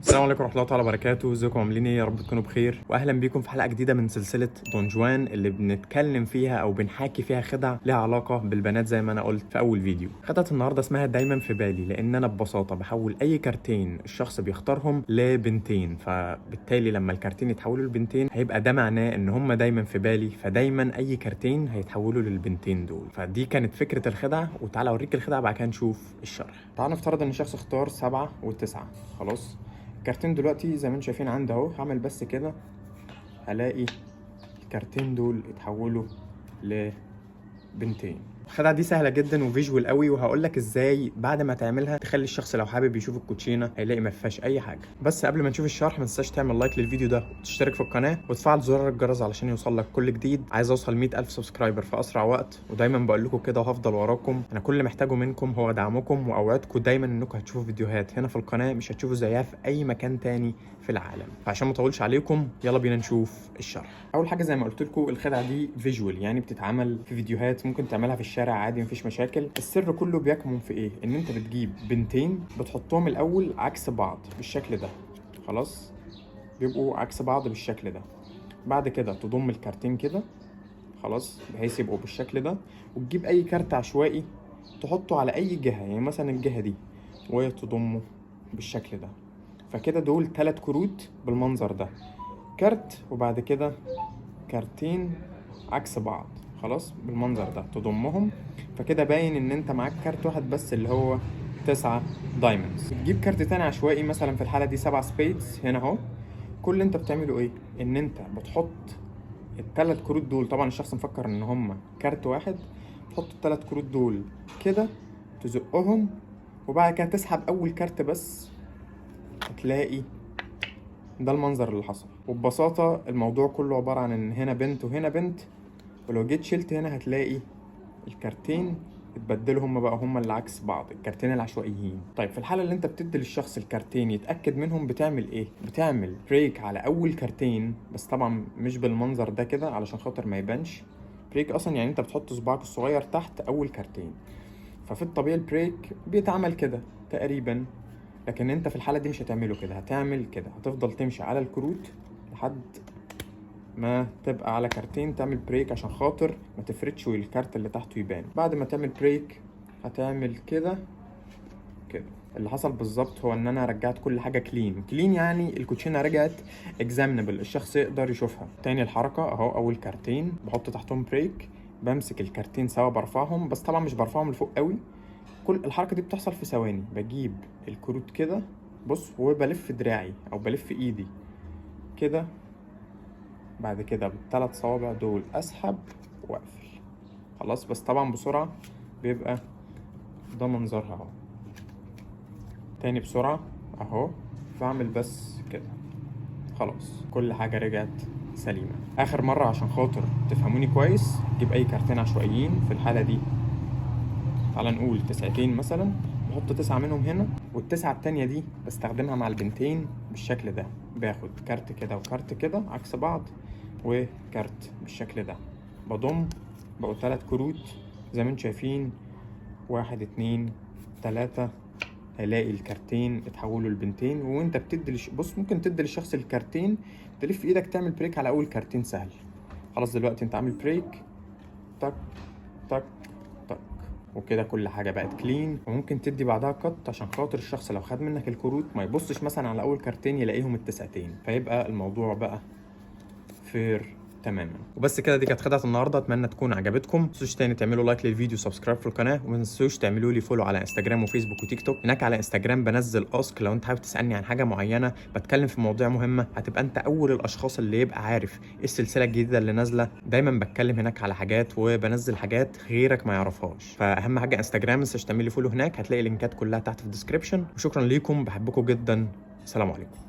السلام عليكم ورحمة الله تعالى وبركاته. ازيكم؟ عاملين ايه؟ يا رب تكونوا بخير، واهلا بيكم في حلقة جديدة من سلسلة دون جوان اللي بنتكلم فيها او بنحاكي فيها خدع لها علاقة بالبنات. زي ما انا قلت في اول فيديو، خدعه النهارده اسمها دايما في بالي، لان انا ببساطة بحول اي كارتين الشخص بيختارهم لبنتين، فبالتالي لما الكارتين يتحولوا لبنتين هيبقى ده معناه ان هم دايما في بالي، فدايما اي كارتين هيتحولوا للبنتين دول. فدي كانت فكرة الخدعه، وتعالى اوريك الخدعه بعد كده نشوف الشرح. تعال نفترض ان الشخص اختار 7 و9. خلاص، الكارتين دلوقتي زي ما انتم شايفين عندي اهو، هعمل بس كده هلاقي الكارتين دول اتحولوا لبنتين. الخدعه دي سهلة جدا و visual قوي، وهقول لك ازاي بعد ما تعملها تخلي الشخص لو حابب يشوف الكوتشينه هيلاقي ما فيهاش اي حاجه. بس قبل ما نشوف الشرح، ما تنساش تعمل like للفيديو ده وتشترك في القناة وتفعل زرار الجرس علشان يوصل لك كل جديد. عايز اوصل 100,000 subscriber في اسرع وقت، ودايما بقول لكم كده وهفضل وراكم. انا كل اللي محتاجه منكم هو دعمكم، واوعدكم دايما انكم هتشوفوا فيديوهات هنا في القناة مش هتشوفوا زيها في اي مكان تاني في العالم. فعشان ما اطولش عليكم، يلا بينا نشوف الشرح. اول حاجه، زي ما قلت لكم، الخدعه دي visual، يعني بتتعمل في فيديوهات، ممكن تعملها في الشارع عادي، مفيش مشاكل. السر كله بيكمن في ايه؟ ان انت بتجيب بنتين، بتحطهم الاول عكس بعض بالشكل ده. خلاص، بيبقوا عكس بعض بالشكل ده. بعد كده تضم الكارتين كده، خلاص، بحيث يبقوا بالشكل ده، وتجيب اي كارت عشوائي تحطه على اي جهه، يعني مثلا الجهة دي، وتضمه بالشكل ده. فكده دول تلات كروت بالمنظر ده، كارت وبعد كده كارتين عكس بعض. خلاص، بالمنظر ده تضمهم، فكده باين ان انت معاك كارت واحد بس اللي هو 9 diamonds. تجيب كارت تاني عشوائي، مثلا في الحالة دي 7 spades هنا اهو. كل اللي انت بتعمله ايه؟ ان انت بتحط التلات كروت دول، طبعا الشخص مفكر ان هما كارت واحد، تحط التلات كروت دول كده، تزقهم، وبعد كده تسحب اول كارت بس، هتلاقي ده المنظر اللي حصل. وببساطة الموضوع كله عبارة عن ان هنا بنت وهنا بنت، ولو جيت شلت هنا هتلاقي الكارتين اتبدلوا، هما بقى هما اللي عكس بعض، الكارتين العشوائيين. طيب، في الحالة اللي انت بتدي للشخص الكارتين يتأكد منهم بتعمل ايه؟ بتعمل break على اول كارتين، بس طبعا مش بالمنظر ده كده علشان خاطر ما يبانش. break اصلا يعني انت بتحط صباعك الصغير تحت اول كارتين، ففي الطبيعي ال break بيتعمل كده تقريبا، لكن انت في الحالة دي مش هتعمله كده، هتعمل كده، هتفضل تمشي على الكروت لحد ما تبقى على كارتين تعمل break عشان خاطر ما تفردش والكارت اللي تحته يبان. بعد ما تعمل break هتعمل كده كده. اللي حصل بالظبط هو ان انا رجعت كل حاجة clean. clean يعني الكوتشينه رجعت examinable، الشخص يقدر يشوفها تاني. الحركة اهو، اول كارتين بحط تحتهم break، بمسك الكارتين سوا برفعهم، بس طبعا مش برفعهم لفوق قوي. كل الحركة دي بتحصل في ثواني. بجيب الكروت كده، بص، وبلف دراعي او بلف ايدي كده، بعد كده بالثلاث صوابع دول اسحب واقفل. خلاص، بس طبعا بسرعة. بيبقى ده منظرها اهو. تاني بسرعة اهو، بعمل بس كده، خلاص كل حاجة رجعت سليمة. آخر مرة عشان خاطر تفهموني كويس، جيب أي كارتين عشوائيين، في الحالة دي تعالى نقول تسعتين مثلا، بحط 9 منهم هنا، والتسعة التانية دي بستخدمها مع البنتين بالشكل ده. باخد كارت كده وكارت كده عكس بعض وكارت بالشكل ده، بضم، بقوا تلات كروت زي ما انتم شايفين، واحد، اتنين، تلاتة. هلاقي الكارتين اتحولوا لبنتين. وانت بتدي بص، ممكن تدي للشخص الكارتين، تلف ايدك تعمل break على اول كارتين، سهل. خلاص، دلوقتي انت عامل break، تك تك تك، وكده كل حاجة بقت clean. وممكن تدي بعدها cut عشان خاطر الشخص لو خد منك الكروت ما يبصش مثلا على اول كارتين يلاقيهم التسعتين، فيبقى الموضوع بقى fair تماما. وبس كده، دي كانت خدعه النهارده، اتمنى تكون عجبتكم. ما تنسوش تاني تعملوا like للفيديو، subscribe في القناه، وما تنسوش تعملوا لي follow على انستجرام وفيسبوك وتيك توك. هناك على انستجرام بنزل ask لو انت حابب تسالني عن حاجة معينه، بتكلم في مواضيع مهمه، هتبقى انت اول الاشخاص اللي يبقى عارف ايه السلسلة الجديدة اللي نازله. دايما بتكلم هناك على حاجات وبنزل حاجات غيرك ما يعرفهاش. فاهم حاجه؟ انستجرام، ما تنساش تعمل لي follow هناك، هتلاقي اللينكات كلها تحت في ال description. وشكرا ليكم، بحبكم جدا، سلام عليكم.